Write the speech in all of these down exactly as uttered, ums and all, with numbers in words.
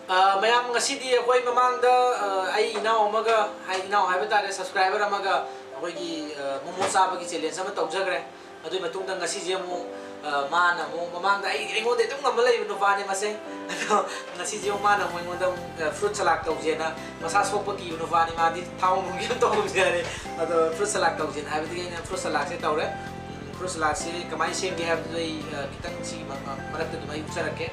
ꯑ, ꯃꯌꯥꯝ, ꯉꯁꯤꯗꯤ ꯑꯩꯈꯣꯏ ꯃꯃꯥꯡꯗ, ꯑ, ꯑꯩ ꯏꯅꯥꯎ ꯑꯃꯒ, ꯍꯥꯏ, ꯏꯅꯥꯎ ꯍꯥꯏꯕ ꯇꯥꯔꯦ, subscriber ꯑꯃꯒ ꯑꯩꯈꯣꯏꯒꯤ, ꯑ, ꯃꯣꯃꯣ ꯆꯥꯕꯒꯤ challenge ꯑꯃ ꯇꯧꯖꯈ꯭ꯔꯦ꯫ ꯑꯗꯨꯒꯤ ꯃꯇꯨꯡꯗ ꯉꯁꯤꯁꯦ ꯑꯃꯨꯛ, ꯑ, ꯃꯥꯅ ꯑꯃꯨꯛ, ꯃꯃꯥꯡꯗ ꯑꯩ, ꯑꯩꯉꯣꯟꯗ ꯑꯗꯨꯝ ꯉꯝꯕ ꯂꯩꯕ ꯅꯨꯄꯥꯅꯦ ꯃꯁꯦ꯫ ꯑꯗꯣ ꯉꯁꯤꯁꯦ ꯑꯃꯨꯛ ꯃꯥꯅ ꯑꯃꯨꯛ ꯑꯩꯉꯣꯟꯗ ꯑꯃꯨꯛ, ꯑ, fruit salad ꯇꯧꯁꯦꯅ, ꯃꯁꯥ ꯁꯣꯛꯄ ꯀꯤꯕ ꯅꯨꯄꯥꯅꯤ ꯃꯥꯗꯤ, ꯊꯥꯎ ꯅꯨꯡꯒꯤ ꯑꯃ ꯇꯧꯔꯒꯨꯝꯁꯦ ꯍꯥꯏꯔꯦ꯫ ꯑꯗꯣ fruit salad ꯇꯧꯁꯦꯅ ꯍꯥꯏꯕꯗꯒꯤ ꯑꯩꯅ fruit saladꯁꯦ ꯇꯧꯔꯦ꯫ ꯎꯝ, fruit saladꯁꯦ ꯀꯃꯥꯏꯅ ꯁꯦꯝꯒꯦ ꯍꯥꯏꯕꯗꯨ ꯑꯩ, ꯑ, ꯈꯤꯇꯪ ꯁꯤꯒꯤ ꯃ-, ꯃ-, ꯃꯔꯛꯇ ꯑꯗꯨꯝ ꯑꯩ ꯎꯠꯆꯔꯛꯀꯦ꯫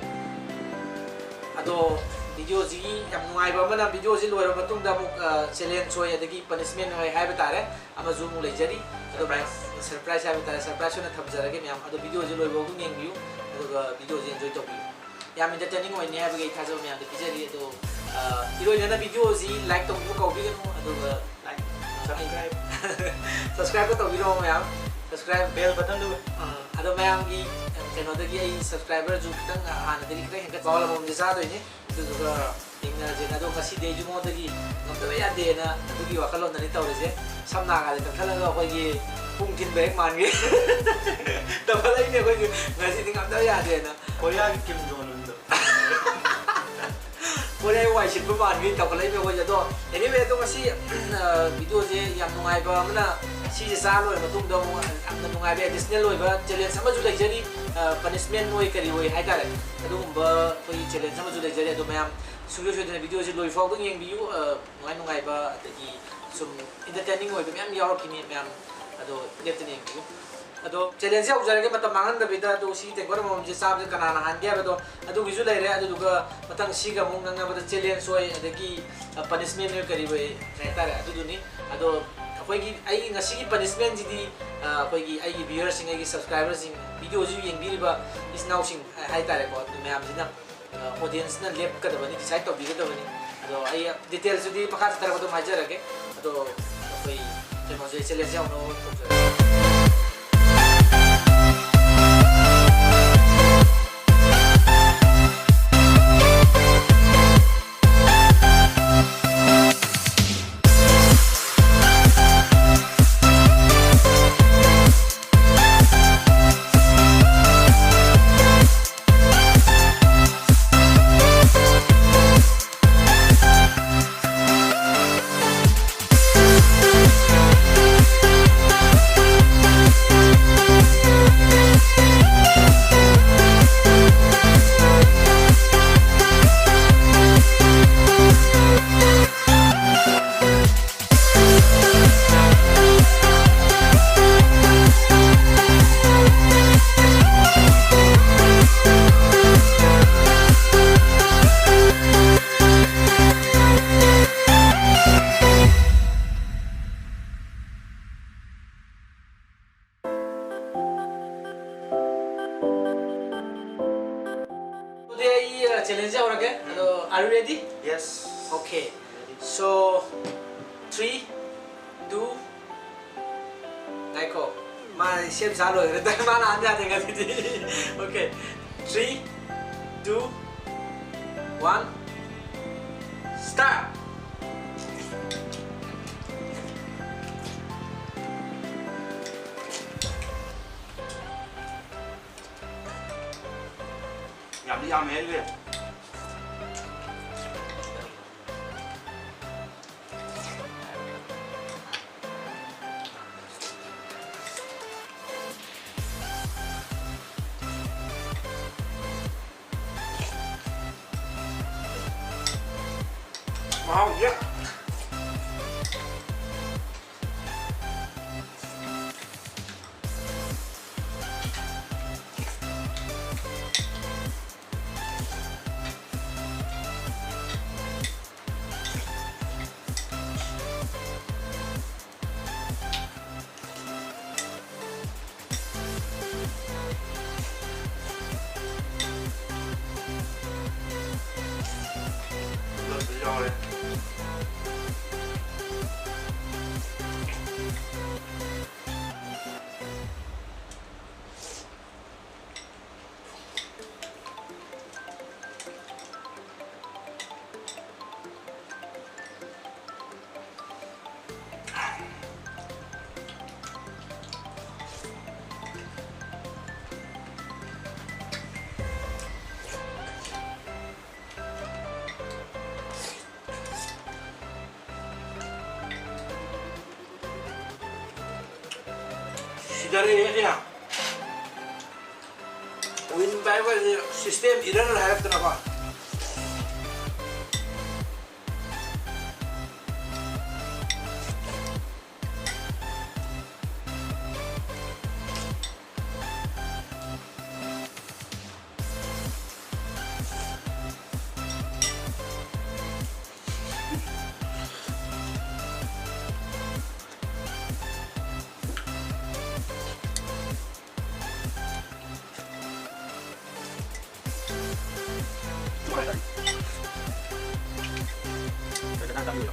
ꯑꯗꯣ videoꯁꯤꯒꯤ ꯌꯥꯝ ꯅꯨꯡꯉꯥꯏꯕ ꯑꯃꯅ, videoꯁꯤ ꯂꯣꯏꯔꯕ ꯃꯇꯨꯡꯗ ꯑꯃꯨꯛ, ꯑ, challenge ꯑꯣꯏ, ꯑꯗꯒꯤ punishment ꯑꯣꯏ ꯍꯥꯏꯕ ꯇꯥꯔꯦ, ꯑꯃꯁꯨ ꯑꯃꯨꯛ ꯂꯩꯖꯔꯤ꯫ ꯑꯗꯣ ꯃꯌꯥꯝ, surprise ꯍꯥꯏꯕ ꯇꯥꯔꯦ, surprise ꯑꯣꯏꯅ ꯊꯝꯖꯔꯒꯦ ꯃꯌꯥꯝ꯫ ꯑꯗꯣ videoꯁꯤ ꯂꯣꯏꯕ ꯑꯗꯨꯝ ꯌꯦꯡꯕꯤꯌꯨ, ꯑꯗꯨꯒ videoꯁꯤ enjoy ꯇꯧꯕꯤꯌꯨ꯫ ꯌꯥꯝ entertaining ꯑꯣꯏꯅꯤ ꯍꯥꯏꯕꯒꯤ ꯑꯩ ꯊꯥꯖꯕ ꯃꯌꯥꯝꯗ ꯄꯤꯖꯔꯤ꯫ ꯑꯗꯣ, ꯑ, ꯏꯔꯣꯏꯅꯅ videoꯁꯤ like ꯇꯧꯕꯤꯕ ꯀꯥꯎꯕꯤꯒꯅꯨ, ꯑꯗꯨꯒ like, subscribe꯫ Subscribeꯀ ꯇꯧꯕꯤꯔꯣ ꯃꯌꯥꯝ꯫ Subscribe bell buttonꯗꯨ꯫ ꯑ, ꯑꯗꯣ ꯃꯌꯥꯝꯒꯤ, ꯑ, ꯀꯩꯅꯣꯗꯒꯤ ꯑꯩ subscriberꯁꯨ ꯈꯤꯇꯪ ꯍꯥꯟꯅꯗꯒꯤ ꯈꯤꯇꯪ ꯍꯦꯟꯒꯠ-, ꯕꯥꯎꯜ ꯑꯃꯃꯝꯗꯤ ꯆꯥꯗꯣꯏꯅꯤ꯫ ꯑꯗꯨꯗꯨꯒ ꯌꯦꯡꯅꯔꯁꯦꯅ꯫ ꯑꯗꯣ ꯉꯁꯤꯗꯤ ꯑꯩꯁꯨ ꯃꯉꯣꯟꯗꯒꯤ ꯉꯝꯗꯕ ꯌꯥꯗꯦꯅ ꯑꯗꯨꯒꯤ ꯋꯥꯈꯜꯂꯣꯟꯗꯅꯤ ꯇꯧꯔꯤꯁꯦ꯫ ꯁꯝ ꯅꯥꯒꯥꯗꯤ ꯀꯛꯊꯠꯂꯒ ꯑꯩꯈꯣꯏꯒꯤ ꯄꯨꯡ ꯊꯤꯟꯕ ꯍꯦꯛ ꯃꯥꯟꯒꯦ꯫ ꯇꯧꯈꯠꯂꯛꯏꯅꯦ ꯑꯩꯈꯣꯏꯁꯨ, ꯉꯁꯤꯗꯤ ꯉꯝꯗꯕ ꯌꯥꯗꯦꯅ꯫ ꯀꯣꯔꯤꯌꯥꯒꯤ ꯀꯤꯝ ꯖꯣꯡ ꯎꯟꯗꯣ꯫ ꯀꯣꯔꯤꯌꯥꯒꯤ ꯋꯥꯏ ꯁꯤꯠꯄ ꯃꯥꯟꯒꯦ ꯇꯧꯈꯠꯂꯛꯏꯅꯦ ꯑꯩꯈꯣꯏꯁꯦ꯫ ꯑꯗꯣ anyway, ꯑꯗꯣ ꯉꯁꯤ, ꯑ, videoꯁꯦ ꯌꯥꯝ ꯅꯨꯡꯉꯥꯏꯕ ꯑꯃꯅ, ꯁꯤꯁꯦ ꯆꯥ ꯂꯣꯏꯔ ꯃꯇꯨꯡꯗ ꯑꯃꯨꯛ ꯌꯥꯝꯅ ꯅꯨꯡꯉꯥꯏꯕ additional ꯑꯣꯏꯕ challenge ꯑꯃꯁꯨ ꯂꯩꯖꯔꯤ꯫ ꯑ, punishment ꯑꯣꯏ ꯀꯔꯤ ꯑꯣꯏ ꯍꯥꯏꯇꯥꯔꯦ, ꯑꯗꯨꯒꯨꯝꯕ ꯑꯩꯈꯣꯏꯒꯤ challenge ꯑꯃꯁꯨ ꯂꯩꯖꯔꯤ꯫ ꯑꯗꯣ ꯃꯌꯥꯝ ꯁꯨꯡꯁꯣꯏ ꯁꯣꯏꯗꯅ videoꯁꯦ ꯂꯣꯏ ꯐꯥꯎꯕ ꯌꯦꯡꯕꯤꯌꯨ꯫ ꯑ, ꯅꯨꯡꯉꯥꯏ ꯅꯨꯡꯉꯥꯏꯕ ꯑꯗꯒꯤ ꯁꯨꯝ entertaining ꯑꯣꯏꯕ ꯃꯌꯥꯝ ꯌꯥꯎꯔꯛꯈꯤꯅꯤ ꯃꯌꯥꯝ, ꯑꯗꯣ ꯂꯦꯞꯇꯅ ꯌꯦꯡꯕꯤꯌꯨ꯫ ꯑꯗꯣ challengeꯁꯦ ꯍꯧꯖꯔꯒꯦ, ꯃꯇꯝ ꯃꯥꯡꯍꯟꯗꯕꯤꯗ꯫ ꯑꯗꯣ ꯁꯤ ꯇꯦꯡꯀꯣꯠ ꯑꯃꯃꯝꯁꯦ ꯆꯥꯕꯁꯦ ꯀꯅꯥꯅ ꯍꯥꯟꯒꯦ ꯍꯥꯏꯕꯗꯣ ꯑꯗꯨꯒꯤꯁꯨ ꯂꯩꯔꯦ꯫ ꯑꯗꯨꯗꯨꯒ ꯃꯊꯪ ꯁꯤꯒ ꯑꯃꯨꯛ ꯅꯛꯅꯕꯗ challenge ꯑꯣꯏ, ꯑꯗꯒꯤ, ꯑ, punishment ꯑꯣꯏ, ꯀꯔꯤ ꯑꯣꯏ ꯍꯥꯏꯇꯥꯔꯦ, ꯑꯗꯨꯗꯨꯅꯤ꯫ ꯑꯗꯣ ꯑꯩꯈꯣꯏꯒꯤ, ꯑꯩꯒꯤ ꯉꯁꯤꯒꯤ punishmentꯁꯤꯗꯤ, ꯑ, ꯑꯩꯈꯣꯏꯒꯤ ꯑꯩꯒꯤ viewerꯁꯤꯡ, ꯑꯩꯒꯤ subscriberꯁꯤꯡ, videoꯁꯤ ꯌꯦꯡꯕꯤꯔꯤꯕ ꯏꯆꯤꯟ ꯏꯅꯥꯎꯁꯤꯡ ꯍꯥꯏꯇꯥꯔꯦꯀꯣ, ꯑꯗꯨ ꯃꯌꯥꯝꯁꯤꯅ, ꯑ, audienceꯅ ꯂꯦꯞꯀꯗꯕꯅꯤ, decide ꯇꯧꯕꯤꯒꯗꯕꯅꯤ꯫ ꯑꯗꯣ ꯑꯩ detailsꯇꯨꯗꯤ ꯃꯈꯥ ꯆꯠꯊꯔꯛꯄꯗ ꯑꯗꯨꯝ ꯍꯥꯏꯖꯔꯛꯀꯦ꯫ ꯑꯗꯣ ꯑꯩꯈꯣꯏ ꯀꯩꯅꯣꯁꯦ, challengeꯁꯦ ꯍꯧꯅꯕ ꯇꯧꯖꯔꯛꯀꯦ꯫ Challenge ꯍꯧꯔꯒꯦ꯫ ꯑꯗꯣ, are you ready? Yes. Okay. So, three, two, ꯉꯥꯏꯈꯣ꯫ ꯃꯥ ꯁꯦꯝ ꯁꯥ ꯂꯣꯏꯈ꯭ꯔꯦ꯫ ꯃꯥ ꯂꯥꯛꯍꯟ ꯌꯥꯗꯦ ꯉꯁꯤꯗꯤ꯫ Okay. Three, two, one, start. ꯌꯥꯝꯗꯤ ꯌꯥꯝꯃꯦ ꯑꯩꯁꯦ꯫ ꯃꯍꯥꯎꯁꯦ꯫ ꯌꯥꯎꯔꯦ꯫ ꯁꯤꯗꯔꯦ ꯑꯩꯅ꯫ Win by system error ꯍꯥꯏꯔꯛꯇꯅꯀꯣ꯫ ꯇꯝꯕꯤꯌꯣ꯫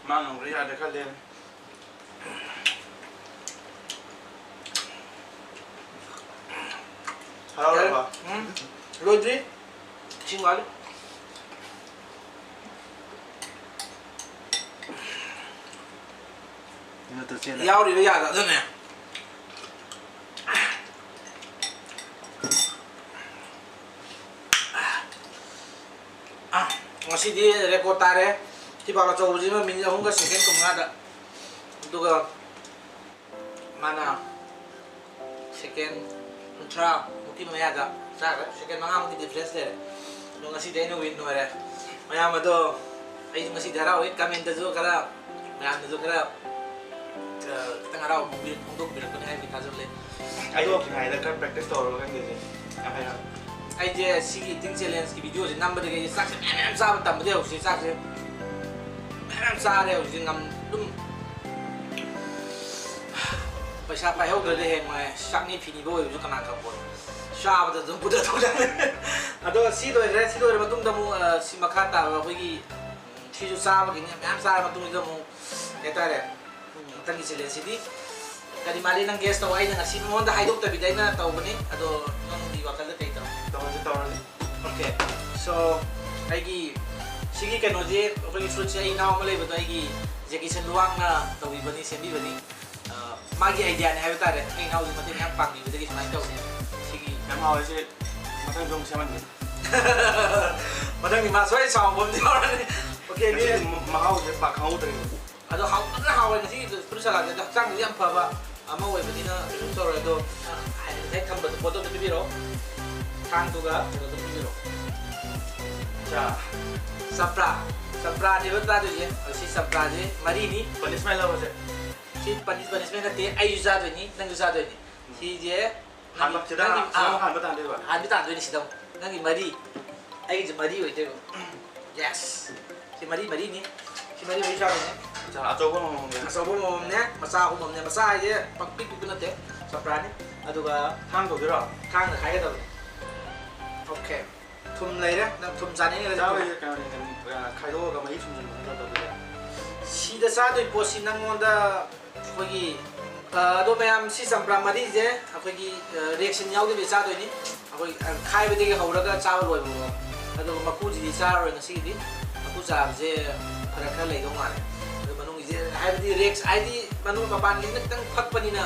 ꯃꯥ ꯉꯝꯈ꯭ꯔꯦ ꯌꯥꯔꯦ ꯈꯜꯂꯦ꯫ ꯍꯔꯥꯎꯔꯕ? ꯎꯝ, ꯂꯣꯏꯗ꯭ꯔꯤ꯫ ꯏꯁꯤꯡ ꯋꯥꯠꯂꯤ꯫ ꯌꯥꯎꯔꯤꯕ ꯌꯥꯗ ꯑꯗꯨꯅꯦ꯫ ꯑꯥ, ꯉꯁꯤꯗꯤ record ꯇꯥꯔꯦ꯫ ꯊꯤꯕꯥꯛ ꯑꯆꯧꯕꯁꯤꯃ minute ꯑꯍꯨꯝꯒ second ꯀꯨꯟꯃꯉꯥꯗ꯫ ꯑꯗꯨꯒ ꯃꯥꯅ second ꯀꯨꯟꯊ꯭ꯔꯥ ꯃꯨꯛꯀꯤ ꯃꯌꯥꯗ ꯆꯥꯈ꯭ꯔꯦ꯫ Second ꯃꯉꯥꯃꯨꯛꯀꯤ difference ꯂꯩꯔꯦ꯫ ꯑꯗꯣ ꯉꯁꯤꯗꯤ ꯑꯩꯅ win ꯑꯣꯏꯔꯦ꯫ ꯃꯌꯥꯝ ꯑꯗꯣ ꯑꯩꯁꯨ ꯉꯁꯤꯗꯤ ꯍꯔꯥꯎꯏ꯫ Commentꯇꯁꯨ ꯈꯔ ꯃꯌꯥꯝꯅꯁꯨ ꯈꯔ, ꯑ, ꯈꯤꯇꯪ ꯍꯔꯥꯎꯕ ꯐꯣꯡꯕꯤ-, ꯐꯣꯡꯗꯣꯛꯄꯤꯔꯛꯀꯅꯤ ꯍꯥꯏꯕꯒꯤ ꯊꯥꯖꯕ ꯂꯩ꯫ ꯑꯩ ꯑꯗꯣ ꯌꯧꯗ꯭ꯔꯤꯉꯩꯗ ꯈꯔ practice ꯇꯧꯔꯕ ꯈꯪꯗꯦ ꯁꯦ꯫ ꯌꯥꯝ ꯍꯩ ꯍꯥꯏꯕ꯫ ꯑꯩꯁꯦ ꯁꯤꯒꯤ eating challengeꯀꯤ videoꯁꯦ ꯅꯝꯕꯗꯒꯤ ꯑꯩꯁꯦ ꯆꯥꯛꯁꯦ ꯃꯌꯥꯝ ꯃꯌꯥꯝ ꯆꯥꯕ ꯇꯝꯕꯗꯒꯤ ꯍꯧꯖꯤꯛ ꯆꯥꯛꯁꯦ ꯃꯌꯥꯝ ꯃꯌꯥꯝ ꯆꯥꯔꯦ꯫ ꯍꯧꯖꯤꯛꯁꯦ ꯉꯝ-, ꯑꯗꯨꯝ ꯄꯩꯁꯥ ꯄꯥꯏꯍꯧꯗ꯭ꯔꯗꯤ ꯍꯌꯦꯡꯋꯥꯏ ꯆꯥꯛꯅꯤ ꯐꯤꯅꯤꯕ ꯑꯣꯏꯕꯁꯨ ꯀꯅꯥ ꯈꯪꯄꯣꯠ꯫ ꯆꯥꯕꯗ ꯑꯗꯨꯝ ꯄꯨꯊꯣꯛꯆꯅꯤ꯫ ꯑꯗꯣ ꯁꯤ ꯂꯣꯏꯈ꯭ꯔꯦ꯫ ꯁꯤ ꯂꯣꯏꯔ ꯃꯇꯨꯡꯗ ꯑꯃꯨꯛ, ꯑ, ꯁꯤ ꯃꯈꯥ ꯇꯥꯕ ꯑꯩꯈꯣꯏꯒꯤ ꯁꯤꯁꯨ ꯆꯥꯕꯒꯤꯅꯤ꯫ ꯃꯌꯥꯝ ꯆꯥꯔ ꯃꯇꯨꯡꯁꯤꯗ ꯑꯃꯨꯛ ꯀꯩ ꯍꯥꯏꯇꯥꯔꯦ, ꯎꯝ, ꯃꯊꯪꯒꯤ challengeꯁꯤꯗꯤ ꯀꯔꯤ ꯃꯥꯜꯂꯤ? ꯅꯪ guess ꯇꯧ꯫ ꯑꯩꯅ ꯉꯁꯤ ꯃꯉꯣꯟꯗ ꯍꯥꯏꯗꯣꯛꯇꯕꯤꯗ ꯑꯩꯅ ꯇꯧꯕꯅꯤ꯫ ꯑꯗꯣ ꯅꯪꯒꯤ ꯋꯥꯈꯜꯗ ꯀꯩ ꯇꯧ? ꯇꯧꯔꯁꯤ, ꯇꯧꯔꯁꯤ꯫ Okay, so ꯑꯩꯒꯤ ꯁꯤꯒꯤ ꯀꯩꯅꯣꯁꯦ, ꯑꯩꯈꯣꯏꯒꯤ fruitꯁꯦ ꯑꯩ ꯏꯅꯥꯎ ꯑꯃ ꯂꯩꯕꯗꯣ, ꯑꯩꯒꯤ Jackie Chan ꯂꯨꯋꯥꯡꯅ ꯇꯧꯕꯤꯕꯅꯤ, ꯁꯦꯝꯕꯤꯕꯅꯤ꯫ ꯑ, ꯃꯥꯒꯤ ideaꯅꯤ ꯍꯥꯏꯕ ꯇꯥꯔꯦ꯫ ꯑꯩ ꯏꯅꯥꯎꯁꯦ ꯃꯇꯦꯡ ꯃꯌꯥꯝ ꯄꯥꯡꯕꯤꯕꯗꯒꯤ ꯁꯨꯃꯥꯏꯅ ꯇꯧꯕꯅꯤ꯫ ꯁꯤꯒꯤ ꯌꯥꯝ ꯍꯥꯎꯋꯦ ꯁꯤ꯫ ꯃꯊꯪꯁꯨ ꯑꯃꯨꯛ ꯁꯦꯝꯍꯟꯒꯦ꯫ ꯃꯊꯪꯗꯤ ꯃꯥ ꯁꯣꯏ ꯁꯥꯎꯕ ꯑꯃꯗꯤ ꯌꯥꯎꯔꯅꯤ꯫ Okay, ꯉꯁꯤ ꯃ-, ꯃꯍꯥꯎꯁꯦ ꯄꯥꯛ ꯈꯪꯍꯧꯗ꯭ꯔꯦꯕ꯫ ꯑꯗꯣ ꯍꯥꯎꯕꯅ ꯍꯥꯎꯋꯦ ꯉꯁꯤꯒꯤ fruit saladꯁꯦ꯫ ꯑꯗꯣ ꯍꯛꯆꯥꯡꯗꯤ ꯌꯥꯝ ꯐꯕ ꯑꯃ ꯑꯣꯏꯕꯅꯤꯅ ꯀꯩꯁꯨ ꯇꯧꯔꯣꯏ꯫ ꯑꯗꯣ, ꯑ, ꯉꯁꯥꯏ ꯊꯝꯕꯗꯣ, photo ꯑꯗꯨ ꯄꯤꯕꯤꯔꯛꯑꯣ꯫ ꯊꯥꯡꯗꯨꯒ ꯀꯩꯅꯣꯗꯨ ꯄꯤꯕꯤꯔꯛꯑꯣ꯫ ꯆꯥ꯫ ꯆꯝꯄ꯭ꯔꯥ꯫ ꯆꯝꯄ꯭ꯔꯥꯅꯦꯕ ꯆꯥꯗꯣꯏꯁꯦ꯫ ꯑꯗꯣ ꯁꯤ ꯆꯝꯄ꯭ꯔꯥꯁꯦ ꯃꯔꯤꯅꯤ꯫ Punishment ꯂꯧꯔꯁꯦ꯫ ꯁꯤ ꯄꯅꯤꯁ ꯄꯅꯤꯁꯃꯦꯟ ꯅꯠꯇꯦ, ꯑꯩꯁꯨ ꯆꯥꯗꯣꯏꯅꯤ, ꯅꯪꯁꯨ ꯆꯥꯗꯣꯏꯅꯤ꯫ ꯁꯤꯁꯦ ꯍꯥꯟꯕ ꯅꯪꯒꯤ, ꯁꯤꯗ ꯅꯪꯒꯤ, ꯍꯥꯟꯕ, ꯑꯥ, ꯍꯥꯟꯕ ꯇꯥꯟꯗꯣꯏꯕ꯫ ꯍꯥꯟꯕ ꯇꯥꯟꯗꯣꯏꯅꯤ ꯁꯤꯗ ꯑꯃꯨꯛ꯫ ꯅꯪꯒꯤ ꯃꯔꯤ, ꯑꯩꯒꯤꯁꯦ ꯃꯔꯤ ꯑꯣꯏꯗꯣꯏꯕ꯫ Yes꯫ ꯁꯤ ꯃꯔꯤ ꯃꯔꯤꯅꯤ꯫ ꯁꯤ ꯃꯔꯤ ꯃꯔꯤ ꯆꯥꯗꯣꯏꯅꯦ꯫ ꯆꯥ ꯑꯆꯧꯕ ꯑꯃꯃꯝꯅꯦ꯫ ꯑꯆꯧꯕ ꯑꯃꯃꯝꯅꯦ, ꯃꯆꯥ ꯑꯍꯨꯝ ꯑꯃꯅꯦ꯫ ꯃꯆꯥ ꯍꯥꯏꯁꯦ ꯄꯪ ꯄꯤꯛ ꯄꯤꯛꯄ ꯅꯠꯇꯦ, ꯆꯝꯄ꯭ꯔꯥꯅꯤ꯫ ꯑꯗꯨꯒ ꯊꯥꯡ ꯇꯧꯗꯣꯏꯔꯣ? ꯊꯥꯡꯅ ꯈꯥꯏꯒꯗꯕꯅꯤ꯫ Okay꯫ ꯊꯨꯝ ꯂꯩꯔꯦ꯫ ꯅꯪ ꯊꯨꯝ ꯆꯥꯅꯤꯡꯉꯒꯗꯤ ꯊꯨꯝ꯫ ꯆꯥꯕꯒꯤ ꯀꯩꯅꯣꯅꯤ, ꯀꯩꯅꯣ, ꯑ, ꯈꯥꯏꯗꯣꯛꯑꯒ ꯃꯍꯤ ꯁꯨꯝꯖꯤꯟꯕ ꯅꯠꯇꯕ ꯑꯗꯨꯗꯤ꯫ ꯁꯤꯗ ꯆꯥꯗꯣꯏ ꯄꯣꯠꯁꯤ ꯅꯪꯉꯣꯟꯗ ꯑꯩꯈꯣꯏꯒꯤ, ꯑ, ꯑꯗꯣ ꯃꯌꯥꯝ ꯁꯤ ꯆꯝꯄ꯭ꯔꯥ ꯃꯔꯤꯁꯦ ꯑꯩꯈꯣꯏꯒꯤ, ꯑ, reaction ꯌꯥꯎꯗꯕꯤ ꯆꯥꯗꯣꯏꯅꯤ꯫ ꯑꯩꯈꯣꯏ, ꯑ, ꯈꯥꯏꯕꯗꯒꯤ ꯍꯧꯔꯒ ꯆꯥꯕ ꯂꯣꯏꯕ ꯐꯥꯎ꯫ ꯑꯗꯨꯒ ꯃꯀꯨꯁꯤꯗꯤ ꯆꯥꯔꯔꯣꯏ ꯉꯁꯤꯒꯤꯗꯤ꯫ ꯃꯀꯨ ꯆꯥꯕꯁꯦ ꯐꯔꯛ ꯈꯔ ꯂꯩꯗꯧ ꯃꯥꯜꯂꯦ꯫ ꯑꯗꯨ ꯃꯅꯨꯡꯒꯤꯁꯦ ꯍꯥꯏꯕꯗꯤ ꯔꯦꯛꯁ ꯍꯥꯏꯗꯤ ꯃꯅꯨꯡ ꯃꯄꯥꯟꯒꯤꯁꯤꯅ ꯈꯤꯇꯪ ꯐꯛꯄꯅꯤꯅ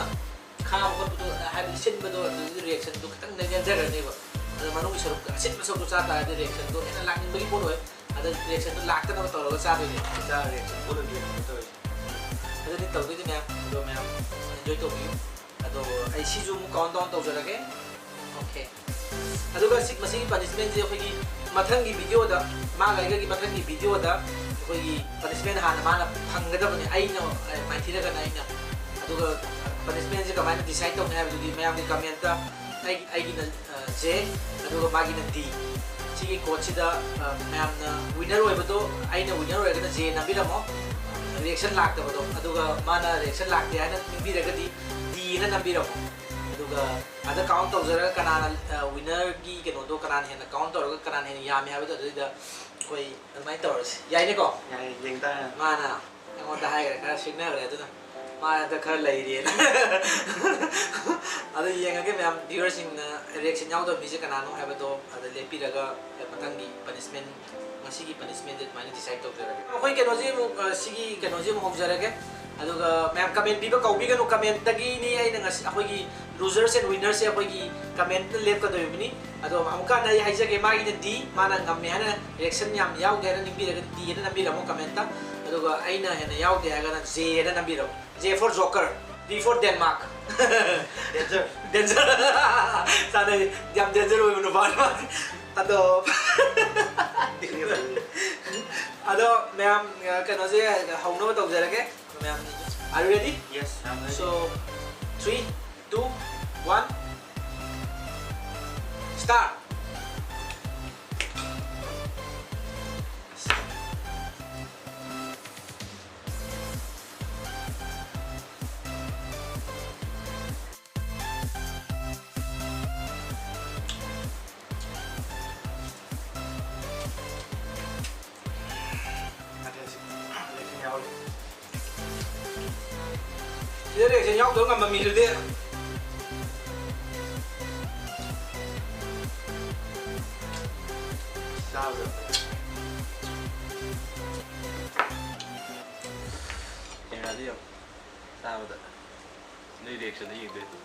ꯈꯥꯕ ꯈꯣꯠꯄꯗꯣ, ꯍꯥꯏꯕꯗꯤ ꯁꯤꯟꯕꯗꯣ, ꯑꯗꯨꯗꯤ reaction ꯗꯣ ꯈꯤꯇꯪ ꯅꯦꯝꯖꯈ꯭ꯔꯅꯦꯕ꯫ ꯑꯗꯣ ꯃꯅꯨꯡꯒꯤ ꯁꯔꯨꯛꯇ, ꯑꯁꯤꯟꯕ ꯁꯔꯨꯛꯇꯣ ꯆꯥ ꯇꯥꯔꯗꯤ reaction ꯗꯣ ꯍꯦꯟꯅ ꯂꯥꯛꯅꯤꯡꯕꯒꯤ ꯄꯣꯠ ꯑꯣꯏ꯫ ꯑꯗ reaction ꯗꯣ ꯂꯥꯛꯇꯅꯕ ꯇꯧꯔꯒ ꯆꯥꯗꯣꯏꯅꯦ꯫ ꯆꯥ reaction ꯄꯣꯠ ꯑꯣꯏꯅ reaction ꯇꯧꯔꯤꯁꯦ꯫ ꯑꯗꯨꯗꯤ ꯇꯧꯗꯣꯏꯅꯦ ꯃꯌꯥꯝ꯫ ꯑꯗꯣ ꯃꯌꯥꯝ enjoy ꯇꯧꯕꯤꯌꯨ꯫ ꯑꯗꯣ ꯑꯩ ꯁꯤꯁꯨ ꯑꯃꯨꯛ count down ꯇꯧꯖꯔꯒꯦ꯫ Okay꯫ ꯑꯗꯨꯒ ꯁꯤ, ꯃꯁꯤꯒꯤ punishment ꯁꯦ ꯑꯩꯈꯣꯏꯒꯤ ꯃꯊꯪꯒꯤ video ꯗ, ꯃꯥꯒ ꯑꯩꯒꯒꯤ ꯃꯊꯪꯒꯤ video ꯗ ꯑꯩꯈꯣꯏꯒꯤ punishment ꯍꯥꯟꯅ ꯃꯥꯅ ꯐꯪꯒꯗꯕꯅꯤ, ꯑꯩꯅ, ꯑ, ꯃꯥꯏꯊꯤꯔꯒꯅ ꯑꯩꯅ꯫ ꯑꯗꯨꯒ punishment ꯁꯦ ꯀꯃꯥꯏꯅ decide ꯇꯧꯅꯤ ꯍꯥꯏꯕꯗꯨꯗꯤ ꯃꯌꯥꯝꯒꯤ comment ꯇ, ꯑꯩ, ꯑꯩꯒꯤꯅ, ꯑ, J, ꯑꯗꯨꯒ ꯃꯥꯒꯤꯅ D꯫ ꯁꯤꯒꯤ code ꯁꯤꯗ, ꯑ, ꯃꯌꯥꯝꯅ winner ꯑꯣꯏꯕꯗꯣ, ꯑꯩꯅ winner ꯑꯣꯏꯔꯒꯅ J ꯅꯝꯕꯤꯔꯝꯃꯣ, reaction ꯂꯥꯛꯇꯕꯗꯣ, ꯑꯗꯨꯒ ꯃꯥꯅ reaction ꯂꯥꯛꯇꯦ ꯍꯥꯏꯅ ꯅꯤꯡꯕꯤꯔꯒꯗꯤ D ꯅ ꯅꯝꯕꯤꯔꯝꯃꯣ꯫ ꯑꯗꯨꯒ ꯑꯗ count ꯇꯧꯖꯔꯒ ꯀꯅꯥꯅ, ꯑ, winner ꯒꯤ ꯀꯩꯅꯣꯗꯣ ꯀꯅꯥꯅ ꯍꯦꯟꯅ count ꯇꯧꯔꯒ ꯀꯅꯥꯅ ꯍꯦꯟꯅ ꯌꯥꯝꯃꯤ ꯍꯥꯏꯕꯗꯣ ꯑꯗꯨꯗꯩꯗ ꯑꯩꯈꯣꯏ ꯑꯗꯨꯃꯥꯏꯅ ꯇꯧꯔꯁꯤ꯫ ꯌꯥꯏꯅꯦꯀꯣ? ꯌꯥꯏ, ꯌꯦꯡ ꯇꯥꯔꯦ꯫ ꯃꯥꯅ ꯑꯩꯉꯣꯟꯗ ꯍꯥꯏꯈ꯭ꯔꯦ, ꯈꯔ ꯁꯤꯡꯅꯈ꯭ꯔꯦ, ꯑꯗꯨꯅ ꯃꯥ ꯍꯟꯗꯛ ꯈꯔ ꯂꯩꯔꯤꯅ꯫ ꯑꯗꯨ ꯌꯦꯡꯉꯒꯦ ꯃꯌꯥꯝ, viewer ꯁꯤꯡꯅ reaction ꯌꯥꯎꯗꯕ ꯃꯤꯁꯦ ꯀꯅꯥꯅꯣ ꯍꯥꯏꯕꯗꯣ ꯑꯗ ꯂꯦꯞꯄꯤꯔꯒ ꯃꯊꯪꯒꯤ punishment, ꯉꯁꯤꯒꯤ punishment ꯁꯦ ꯑꯗꯨꯃꯥꯏꯅ decide ꯇꯧꯖꯔꯒꯦ꯫ ꯑꯩꯈꯣꯏ ꯀꯩꯅꯣꯁꯤ ꯑꯃꯨꯛ, ꯑ, ꯁꯤꯒꯤ ꯀꯩꯅꯣꯁꯤ ꯑꯃꯨꯛ ꯍꯧꯖꯔꯒꯦ꯫ ꯑꯗꯨꯒ ꯃꯌꯥꯝ comment ꯄꯤꯕ ꯀꯥꯎꯕꯤꯒꯅꯨ, comment ꯇꯒꯤꯅꯤ ꯑꯩꯅ ꯉꯁꯤ ꯑꯩꯈꯣꯏꯒꯤ losers and winners ꯁꯦ ꯑꯩꯈꯣꯏꯒꯤ comment ꯇ ꯂꯦꯞꯀꯗꯣꯔꯤꯕꯅꯤ꯫ ꯑꯗꯣ ꯑꯃꯨꯛꯀ ꯍꯟꯅ ꯑꯩ ꯍꯥꯏꯖꯒꯦ, ꯃꯥꯒꯤꯅ D, ꯃꯥꯅ ꯉꯝꯃꯦ ꯍꯥꯏꯅ reaction ꯌꯥꯝ ꯌꯥꯎꯗꯦ ꯍꯥꯏꯅ ꯅꯤꯡꯕꯤꯔꯒꯗꯤ D ꯍꯥꯏꯅ ꯅꯝꯕꯤꯔꯝꯃꯣ comment ꯇ, ꯑꯗꯨꯒ ꯑꯩꯅ ꯍꯦꯟꯅ ꯌꯥꯎꯗꯦ ꯍꯥꯏꯔꯒꯅ J ꯍꯥꯏꯅ ꯅꯝꯕꯤꯔꯝꯃꯣ꯫ J for Joker, D for Denmark꯫ Danger꯫ Danger꯫ ꯆꯥꯅꯩ꯫ ꯌꯥꯝ danger ꯑꯣꯏꯕ ꯅꯨꯄꯥꯅꯤ ꯃꯥꯗꯤ꯫ ꯑꯗꯣ ꯑꯗꯣ ꯃꯌꯥꯝ, ꯑ, ꯀꯩꯅꯣꯁꯦ ꯍꯧꯅꯕ ꯇꯧꯖꯔꯒꯦ꯫ ꯃꯌꯥꯝ, are you ready? Yes, I'm ready. So, three, two, one, start. ꯁꯤꯗ reaction ꯌꯥꯎꯗꯕ ꯉꯝꯕ ꯃꯤꯗꯨꯗꯤ꯫ ꯆꯥꯕꯗ꯫ ꯀꯦꯃꯦꯔꯥꯗ ꯌꯦꯡꯉꯣ꯫ ꯆꯥꯕꯗ꯫ ꯅꯣꯏ reaction ꯗ ꯌꯦꯡꯗꯣꯏꯅꯦ꯫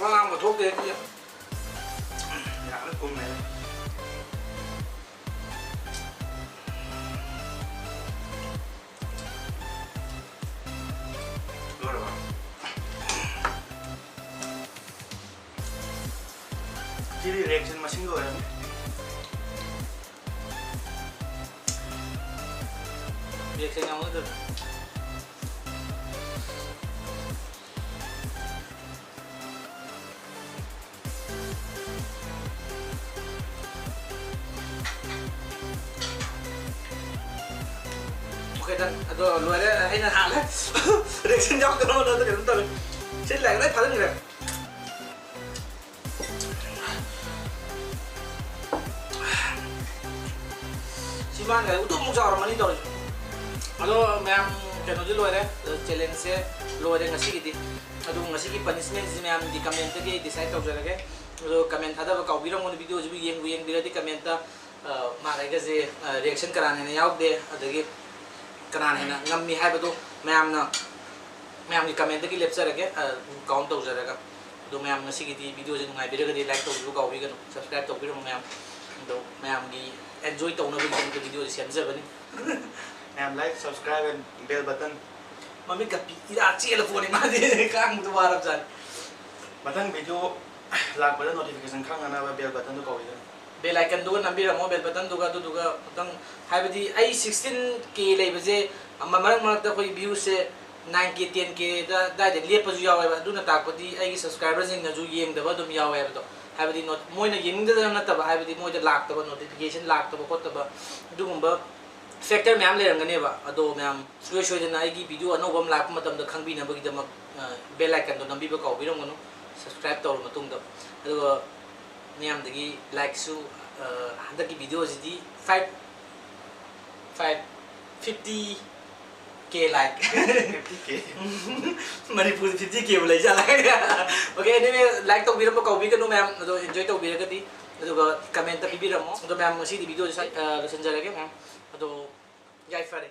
ꯋꯥ ꯉꯥꯡꯕ ꯊꯣꯛꯇꯦ ꯑꯗꯨꯗꯤ꯫ ꯌꯥꯝꯅ ꯀꯨꯝꯃꯦ꯫ ꯂꯣꯏꯔꯕ? ꯁꯤꯗꯤ reaction ꯃꯁꯤꯡ ꯂꯣꯏꯔꯅꯤ꯫ Reaction ꯌꯥꯎꯅꯗꯕ꯫ Okay, done. ꯑꯗꯣ ꯂꯣꯏꯔꯦ, ꯑꯩꯅ ꯍꯥꯜꯂꯦ꯫ Reaction ꯌꯥꯎꯗꯅꯕ ꯅꯉꯣꯟꯗ ꯀꯩꯅꯣꯝ ꯇꯧꯔꯦ꯫ ꯁꯤ ꯂꯥꯏꯔꯤꯛ ꯂꯣꯏ ꯐꯥꯖꯤꯟꯈ꯭ꯔꯦ꯫ ꯁꯤ ꯃꯥꯡꯈ꯭ꯔꯦ, ꯎꯇꯨꯞꯃꯨꯛ ꯆꯥꯎꯔꯝꯃꯅꯤ ꯇꯧꯔꯤꯁꯦ꯫ ꯑꯗꯣ ꯃꯌꯥꯝ, ꯀꯩꯅꯣꯗꯤ ꯂꯣꯏꯔꯦ, challenge ꯁꯦ ꯂꯣꯏꯔꯦ ꯉꯁꯤꯒꯤꯗꯤ꯫ ꯑꯗꯨ ꯉꯁꯤꯒꯤ punishment ꯁꯤ ꯃꯌꯥꯝꯒꯤ comment ꯇꯒꯤ ꯑꯩ decide ꯇꯧꯖꯔꯒꯦ꯫ ꯑꯗꯣ comment ꯊꯥꯗꯕ ꯀꯥꯎꯕꯤꯔꯝꯒꯅꯨ, video ꯁꯤꯕꯨ ꯌꯦꯡꯕꯨ ꯌꯦꯡꯕꯤꯔꯗꯤ comment ꯇ, ꯑ, ꯃꯥꯟꯅꯩꯒꯁꯦ, ꯑ, reaction ꯀꯅꯥꯅ ꯍꯦꯟꯅ ꯌꯥꯎꯗꯦ, ꯑꯗꯒꯤ ꯀꯅꯥꯅ ꯍꯦꯟꯅ ꯉꯝꯃꯤ ꯍꯥꯏꯕꯗꯣ ꯃꯌꯥꯝꯅ, ꯃꯌꯥꯝꯒꯤ commentꯇꯒꯤ ꯂꯦꯞꯆꯔꯒꯦ, count ꯇꯧꯖꯔꯒ꯫ ꯑꯗꯣ ꯃꯌꯥꯝ ꯉꯁꯤꯒꯤꯗꯤ videoꯁꯦ ꯅꯨꯡꯉꯥꯏꯕꯤꯔꯒꯗꯤ like ꯇꯧꯕꯤꯕ ꯀꯥꯎꯕꯤꯒꯅꯨ, subscribe ꯇꯧꯕꯤꯔꯝꯃꯨ ꯃꯌꯥꯝ꯫ ꯑꯗꯣ ꯃꯌꯥꯝꯒꯤ enjoy ꯇꯧꯅꯕꯒꯤꯗꯃꯛꯇ videoꯁꯦ ꯁꯦꯝꯖꯕꯅꯤ꯫ ꯃꯌꯥꯝ like, subscribe and bell button꯫ ꯃꯃꯤꯠꯀ ꯄꯤ ꯏꯔꯥ ꯆꯦꯜꯂ ꯄꯣꯠꯅꯤ ꯃꯥꯗꯤ꯫ ꯈꯥꯡꯕꯗ ꯋꯥꯔꯕꯖꯥꯠꯅꯤ꯫ ꯃꯊꯪ video ꯂꯥꯛꯄꯗ notification ꯈꯪꯅꯅꯕ bell buttonꯗꯨ ꯀꯧꯏꯗꯅ꯫ Bell iconꯗꯨꯒ ꯅꯝꯕꯤꯔꯝꯃꯣ, bell buttonꯗꯨꯒ, ꯑꯗꯨꯗꯨꯒ ꯑꯃꯨꯛꯇꯪ, ꯍꯥꯏꯕꯗꯤ ꯑꯩ sixteen K ꯂꯩꯕꯁꯦ, ꯑꯃ, ꯃꯔꯛ ꯃꯔꯛꯇ ꯑꯩꯈꯣꯏ viewꯁꯦ nine K, ten Kꯗ ꯑꯗꯥꯏꯗ ꯂꯦꯞꯄꯁꯨ ꯌꯥꯎꯋꯦꯕ꯫ ꯑꯗꯨꯅ ꯇꯥꯛꯄꯗꯤ ꯑꯩꯒꯤ subscriberꯁꯤꯡꯅꯁꯨ ꯌꯦꯡꯗꯕ ꯑꯗꯨꯝ ꯌꯥꯎꯋꯦ ꯍꯥꯏꯕꯗꯣ꯫ ꯍꯥꯏꯕꯗꯤ not-, ꯃꯣꯏꯅ ꯌꯦꯡꯅꯤꯡꯗꯗꯅ ꯅꯠꯇꯕ, ꯍꯥꯏꯕꯗꯤ ꯃꯣꯏꯗ ꯂꯥꯛꯇꯕ, notification ꯂꯥꯛꯇꯕ ꯈꯣꯠꯇꯕ, ꯑꯗꯨꯒꯨꯝꯕ factor ꯃꯌꯥꯝ ꯂꯩꯔꯝꯒꯅꯦꯕ꯫ ꯑꯗꯣ ꯃꯌꯥꯝ ꯁꯨꯡꯁꯣꯏ ꯁꯣꯏꯗꯅ ꯑꯩꯒꯤ video ꯑꯅꯧꯕ ꯑꯃ ꯂꯥꯛꯄ ꯃꯇꯝꯗ ꯈꯪꯕꯤꯅꯕꯒꯤꯗꯃꯛ, ꯑ, bell iconꯗꯣ ꯅꯝꯕꯤꯕ ꯀꯥꯎꯕꯤꯔꯝꯒꯅꯨ, subscribe ꯇꯧꯔ ꯃꯇꯨꯡꯗ꯫ ꯑꯗꯨꯒ ꯃꯌꯥꯝꯗꯒꯤ likeꯁꯨ, ꯑ, ꯍꯟꯗꯛꯀꯤ videoꯁꯤꯗꯤ five, five, fifty K like꯫ Fifty K꯫ ꯃꯅꯤꯄꯨꯔꯗ fifty Kꯕꯨ ꯂꯩꯖꯥꯠꯂ? Okay, anyway, like ꯇꯧꯕꯤꯔꯝꯕ ꯀꯥꯎꯕꯤꯒꯅꯨ ꯃꯌꯥꯝ, ꯑꯗꯣ enjoy ꯇꯧꯕꯤꯔꯒꯗꯤ꯫ ꯑꯗꯨꯒ commentꯇ ꯄꯤꯕꯤꯔꯝꯃꯣ꯫ ꯑꯗꯣ ꯃꯌꯥꯝ, ꯉꯁꯤꯗꯤ videoꯁꯦ ꯁ꯭ꯋꯥꯏ, ꯑ, ꯂꯣꯏꯁꯤꯟꯖꯔꯒꯦ ꯃꯌꯥꯝ꯫ ꯑꯗꯣ ꯌꯥꯏꯐꯔꯦ꯫